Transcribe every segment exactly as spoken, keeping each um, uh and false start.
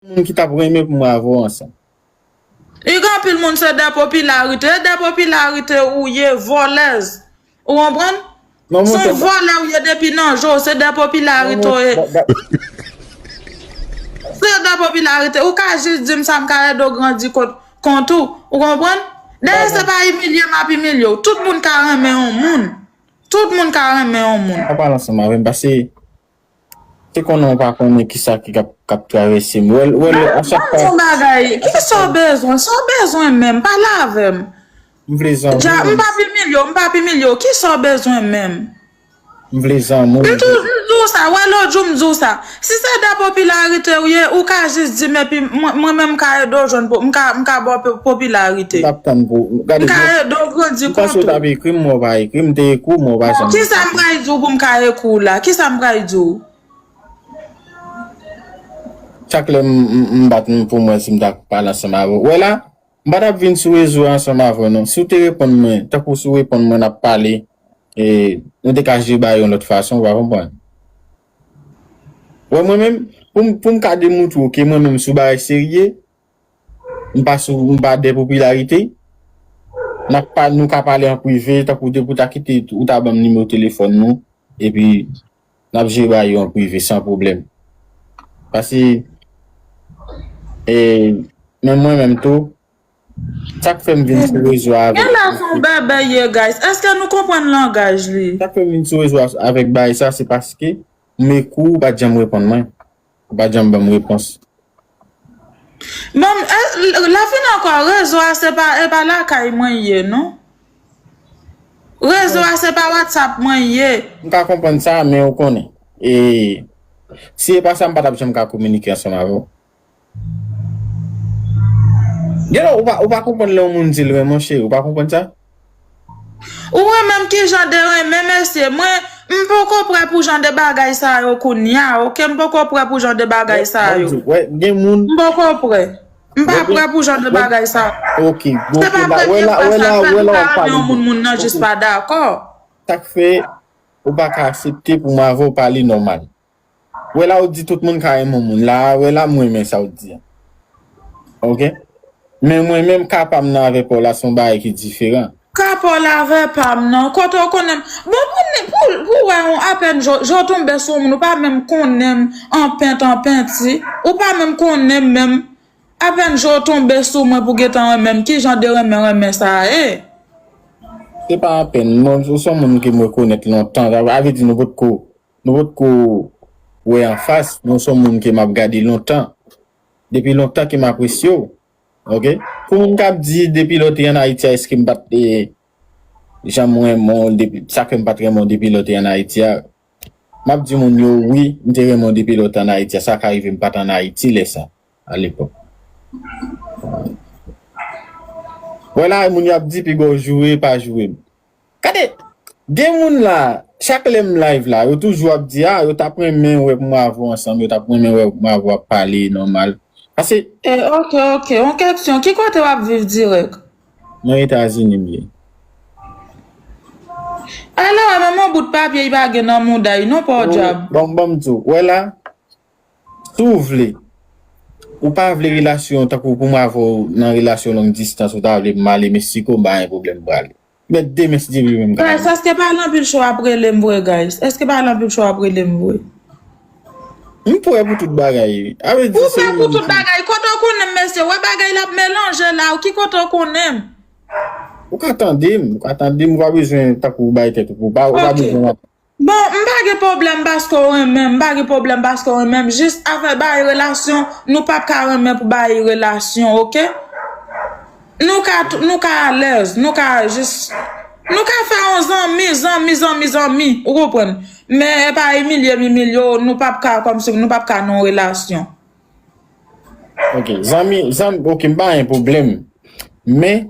Moun ki t ap renmen pou mwen avè w ansanm. Li gen anpil moun se de popilarite, e de popilarite ou ye, vòlèz. Ou konprann? Non, se yon vòlè ou ye depi nan je w, se de popilarite ou ye. Se de popilarite. Ou ka jis di m sa, m ka ede w grandi kont, kont ou. Ou konprann? Dayè, se pa imilye m ap imilye w. Tout moun ka renmen yon moun. Tout moun ka renmen yon moun. Pa pale ansanm avè m, paske te konnen w pa konnen kisa ki k ap, k ap travèse m. Wè l, wè l, a chak fwa. Ban m yon bagay. Kisa w bezwen? Sa w bezwen menm? Pale avè m. M vle zanmi. Dja, m p ap imilye w, m p ap imilye w. Kisa w bezwen menm? M vle zanmi. M tou, m di w sa, wè lòt jou m di w sa. Si se de popilarite ou ye, ou ka jis di m, epi mwen, mwen menm m ka ede w jwenn, po- m ka, m ka ba w po- popilarite. M p ap tann pou, gade, m ka ede w grandi kont ou. M panse w t ap ekri m, men w pa ekri m, m te ekri w, men w pa janm. Kisa m pral di w pou m ka ekri w la? Kisa m pral di w? Chak lè m, m, m bat m pou mwen si m ta pale ansanm avè w. Wè la, m pa t ap vin sou rezo a ansanm avè w non. Si w te reponn mwen, tankou si w reponn mwen n ap pale, e, nou te ka jere bagay yon lòt fason, ou pa konprann? Wè mwen menm, pou m, pou m ka demoutre w ke mwen menm sou bagay serye, m pa sou, m pa de popilarite, n ap pa, nou ka pale an prive, tankou depi w ta kite, ou ta ban m nimewo telefòn nou, epi n ap jere bagay yo an prive san pwoblèm. Paske, e, men mwen menm tou, sa k fè m vin sou rezo a avèk. Genlè se yon bèbè ye, guys. Èske nou konprann langaj li? Sa k fè m vin sou rezo a avèk bagay sa, se paske m ekri w, ou pa t janm reponn mwen. Ou pa t janm ban m repons. Bon, e, l- la fin ankò, rezo a se pa, e pa lakay mwen ye, non. Rezo a se pa WhatsApp mwen ye. M ka konprann sa, men ou konnen. E, si e pa sa, m pa t ap janm ka kominike ansanm avè w. Genlè, ou pa, ou pa konprann lè yon moun di l renmen w, cheri, ou pa konprann sa? Ou renmen m ki jan de renmen, mesye? Mwen, m poko prè pou jan de bagay sa yo kounye a, oke? M poko prè pou jan de bagay sa yo. Wè, gen moun. M poko prè. M pa prè pou jan de bagay sa. Oke, se pa premye fwa sa fèt, ou ka renmen yon moun, moun nan jis pa dakò. Sa k fè ou pa ka aksepte pou mwen avè w pale nòmal? Wè la ou di tout moun ka renmen yon moun. La, wè la m renmen sa ou di a. Oke? Men mwen menm ka pa m nan avè pa w la se yon bagay ki diferan. Ka pa w la avè pa m nan. Kote w konnen m. Bon, pou, pou, pou wè yon apèn je w tonbe sou yon moun, ou pa menm konnen m anpent anpenti. Ou pa menm konnen m menm. Apèn je w tonbe sou mwen pou gentan renmen m. Ki jan de renmen renmen sa a ye? Se pa apèn. Mwen, ou se yon moun ke m rekonèt lontan. Sa vle di nou potko Nou potko wè anfas, men w se yon moun ke m ap gade lontan. Depi lontan ke m apresye w. Oke? Pou moun k ap di depi lè w te ann Ayiti a, èske m pa t, e, janm renmen w, depi, sa fè m pa t renmen w depi lè w te ann Ayiti a. M ap di moun yo, wi, m te renmen w depi lè w te ann Ayiti a. Sa ka rive m pa t ann Ayiti lè sa, alepòk. Wè la, moun yo ap di, piga w joure, pa joure m. Gade, gen moun la, chak lè m live la, yo toujou ap di, a, yo t ap renmen wè pou m avè w ansanm, yo t ap renmen wè pou m avè w ap pale nòmal. Paske. E, oke, oke, yon kèksyon, ki kote w ap viv dirèk? Nan Etazini m ye. Alò, menm yon bout papye li pa gen nan mouda li, non, pa w djab. Bon, ban m di w, wè la, Si w vle, ou pa vle relasyon, tankou pou m avè w nan relasyon long distans, ou ta vle pou m ale Meksiko, m pa gen pwoblèm pou ale. Mèt demen, si Dye vle, m ka ale. Guys, èske pa l anpil cho w ap rele m vre, guys? Èske pa l anpil cho w ap rele m vre? M prè pou tout bagay. Sa vle di, ou prè pou tout bagay? Kote w konnen m, mesye? Wè bagay la ap melanje la, ki kote w konnen m? Ou ka tande m, ou ka tande m, ou pa bezwen tankou bay tèt ou, ou pa, ou pa bezwen. Bon, m pa gen pwoblèm paske w renmen m, m pa gen pwoblèm paske w renmen m. Jis afè bay relasyon, nou p ap ka renmen pou bay relasyon, oke? Nou ka, nou ka alèz, nou ka jis, nou ka fè yon zanmi, zanmi, zanmi, zanmi, ou konprann? Men e pa imilye m, imilye w, nou p ap ka, kòmsi nou p ap ka nan yon relasyon. Oke, zanmi, zanmi, oke, m pa gen pwoblèm. Men,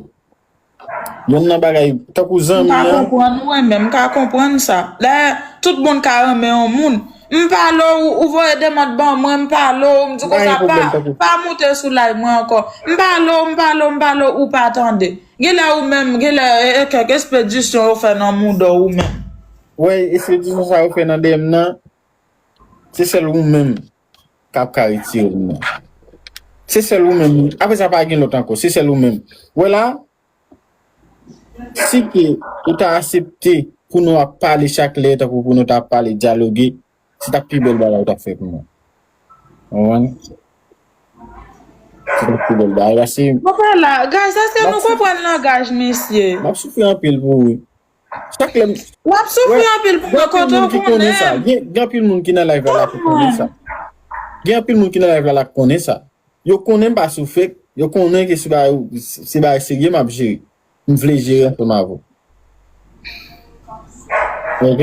Yonn nan bagay, tankou zanmi an. M ka konprann, wi, men m ka konprann sa. Dayè, tout moun ka renmen yon moun. M pale w, ou voye demann ban mwen, m pale w, m di konsa, pa, pa moute sou live mwen ankò. M pale w, m pale w, m pale w, ou pa tande. Genlè ou menm, genlè, e, e, kèk espedisyon yo fè nan mouda w ou menm. Wè, espedisyon sa yo fè nan dèyè m nan, se sèl ou menm k ap ka retire l nan. Se sèl ou menm. Apre sa, pa gen lòt ankò. Se sèl ou menm. Wè la, si ke ou ta aksepte pou nou ap pale chak lè, tankou pou nou ta ap pale, dyaloge, se t ap pi bèl bagay ou t ap fè pou mwen. Ou konprann? Se t ap pi bèl bagay. Pase, Bon, pa la, guys, èske nou konprann langaj misye? M ap soufri anpil pou ou. Chak lè m W ap soufri anpil pou mwen kote w konnen sa. Gen, gen anpil moun ki nan live la, la ki konnen sa. Gen anpil moun ki nan live la, la ki konnen sa. Yo konnen m pa sou fake, yo konnen ke se bagay, se bagay serye m ap jere. M vle jere ansanm avè w. Ok?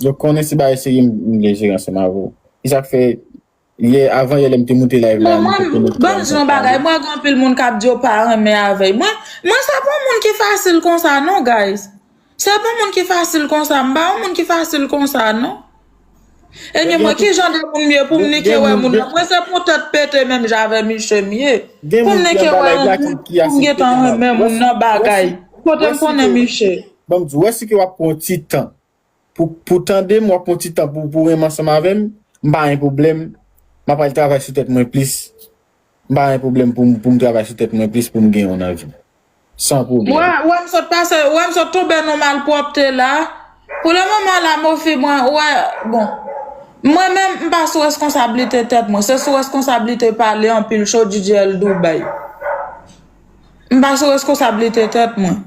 Yo konnen se bagay serye m, m vle jere ansanm avè w. E sa k fè, yè, avan yè, lè m te moute live la, Non, m te mwen, konekte ban m di yon bagay. Mwen, gen anpil moun k ap di yo pa renmen avè y. Mwen, mwen, se pa yon moun ki fasil konsa, non, guys. Se pa yon moun ki fasil konsa. M pa yon moun ki fasil konsa, non. Ebyen, mwen, ki jan de moun m ye pou m nike wè moun nan? Mwen, se pou tèt pete menm jan avè miche m ye. Pou m nike wè yon moun, pou m gentan renmen moun nan bagay. Kote m konnen miche? Ban m di, wè si ke w ap pran yon ti tan pou, pou tande m, w ap pran yon ti tan pou, pou renmen ansanm avè m, m pa gen pwoblèm. M ap al travay sou tèt mwen plis. M pa gen pwoblèm pou, pou m travay sou tèt mwen plis pou m gen yon nan vi m. San pwoblèm. Wè, wè m sot pase, wè m sot tonbe nan malpwòpte la. Pou le moman la, Mofi, mwen, wè, bon. Mwen menm, m pa sou reskonsablite tèt mwen. Se sou reskonsablite pale anpil cho D J L Dubai. M pa sou reskonsablite tèt mwen.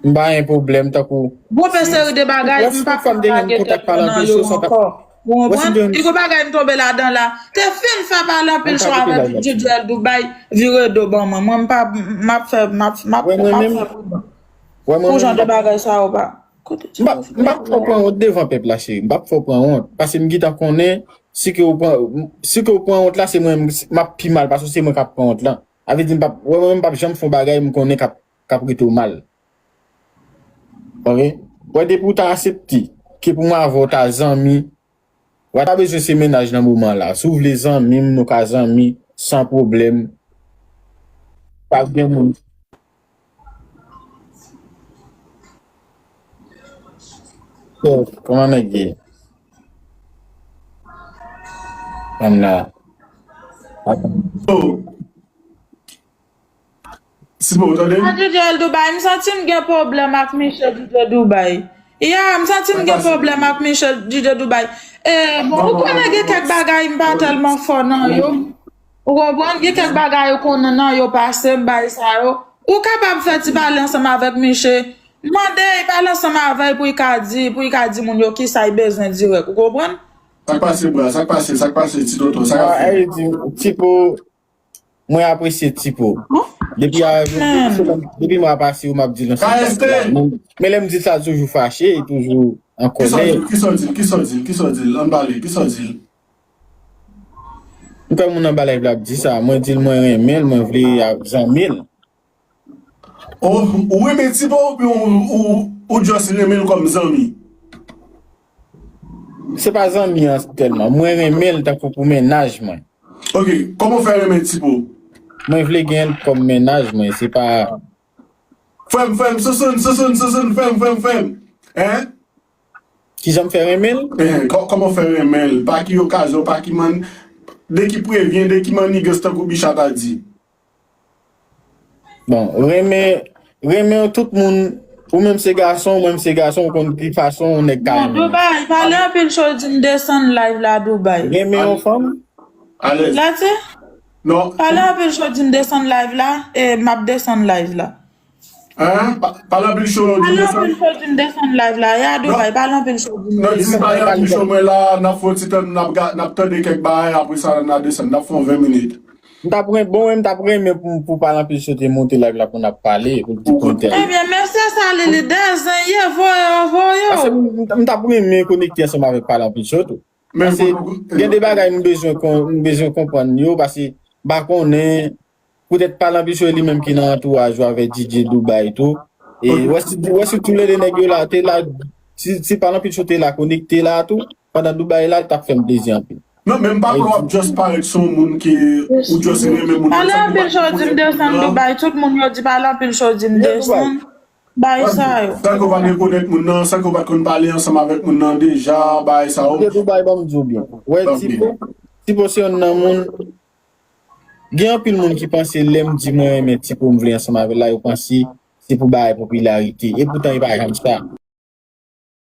M pa gen pwoblèm tankou Bon, pe seri de bagay, m pa konn lage tèt mwen nan yo ankò. Ou konprann? Li gon bagay m tonbe ladan la. Te fin fè pale anpil cho avèk D J L Dubai, vire do ban mwen. Mwen, m pa, m ap fè, m ap, m ap, m ap fè pridan. Pou jan de bagay sa yo pa. Kote M p ap, m p ap fè w pran wont devan pèp la, cheri. M p ap fè w pran wont. Pase m gentan konnen, si ke w pran, si ke w pran wont la, se mwen, m ap pi mal, paske se mwen k ap pran wont lan. A vle di, m p ap, wè, mwen, m p ap janm fè yon bagay, m konnen k ap, k ap rete w mal. Ok? Wè, depi w ta aksepte ke pou mwen avè w ta zanmi, w pa ta bezwen se mennaj nan moman la. Si w vle zanmi m, nou ka zanmi san pwoblèm. Pa gen moun. So, kòman nèg ye? Ann la. Oh. Sipo, ou tande m? A D J L Dubai, m santi m gen pwoblèm ak Miche D J Dubai. Ya, m santi m gen pwoblèm ak Miche D J Dubai. E, bon, ou konnen gen kèk bagay m pa tèlman fò nan yo. Ou konprann? Gen kèk bagay ou konnen nan yo pase m, bagay sa yo. Ou kapab fè ti pale ansanm avèk Miche. Mande y pale ansanm avè y pou y ka di, pou y ka di moun yo kisa y bezwen dirèk. Ou konprann? Sa k pase, bra? Sa k pase? Sa k pase, ti tonton? Sa k ap fèt? Tipo, mwen apresye Tipo. Depi a, depi mwa pase yo, m ap di l ansanm. Men, men lè m di sa, l toujou fache, li toujou an kòlè. Kisa w di l? Kisa w di l? Kisa w di l? Kisa w di l? Ann pale. Kisa w di l? M kwè moun anba live la ap di sa. Mwen di l mwen renmen l, mwen vle zanmi l. Ou, ou renmen Tipo oubyen ou, ou, ou just renmen l kòm zanmi? Se pa zanmi an tèlman. Mwen renmen l tankou pou mennaj mwen. Ok, kòman w fè renmen Tipo? Mwen vle gen l kòm mennaj mwen, se pa Frè m, frè m, Sousoun, Sousoun, Sousoun, frè m, frè m, frè m. Hein? Kijan m fè renmen l? Hein, kò-, kòman w fè renmen l? Pa ki okazyon, pa ki man-, de ki prevyen, de ki mannigans tankou Bicha ta di? Bon, renmen, renmen tout moun, ou menm se gason, ou menm se gason, ou konn ki fason yon nèg ka renmen. Dubai, pale anpil cho di m desann live la, Dubai. Renmen yon fanm? Alèz. Lati? Non. Pale anpil cho di m desann live la, e m ap desann live la. Hein? Pa, pale anpil cho di m desann. Pale anpil cho di m desann live la, ya, Dubai, pale anpil cho di m desann. Non, di m pale anpil cho, mwen la, n ap fè yon ti tan, n ap ga-, n ap tande kèk bagay, apre sa, n a desann, n ap fè yon ven minit. M t ap ren-, bon, wi, m t ap renmen pou, pou pale anpil cho te monte live la pou n ap pale, pou l di kòmantè. Ebyen, mesye sa, li, li dezen ye, voye yo, voye yo. Paske m, m, m t ap renmen konekte ansanm avèk pale anpil cho tou. Paske gen de bagay m bezwen kon-, m bezwen konprann yo, paske m pa konnen, poutèt pale anpil cho li menm ki nan antouraj ou avèk D J Dubai tou. E wè si, wè si toulede nèg yo la, te la, si, si pale anpil cho te la, konekte la tou, pandan Dubai la, li t ap fè m plezi anpil. Non, men m pa kwè w ap just parèt se yon moun ki ou just renmen moun nan. Pale anpil cho di m desann Dubai, tout moun yo di pale anpil cho di m desann. Bagay sa yo. Tankou w pa t rekonèt moun nan, tankou w pa t konn pale ansanm avèk moun nan deja, bagay sa yo. Depi w bay ban m di w byen. Wè, Tipo, Tipo se yonn nan moun, gen anpil moun ki panse lè m di mwen renmen Tipo, m vle ansanm avè l la, yo panse se pou bagay popilarite. E poutan e pa janm sa.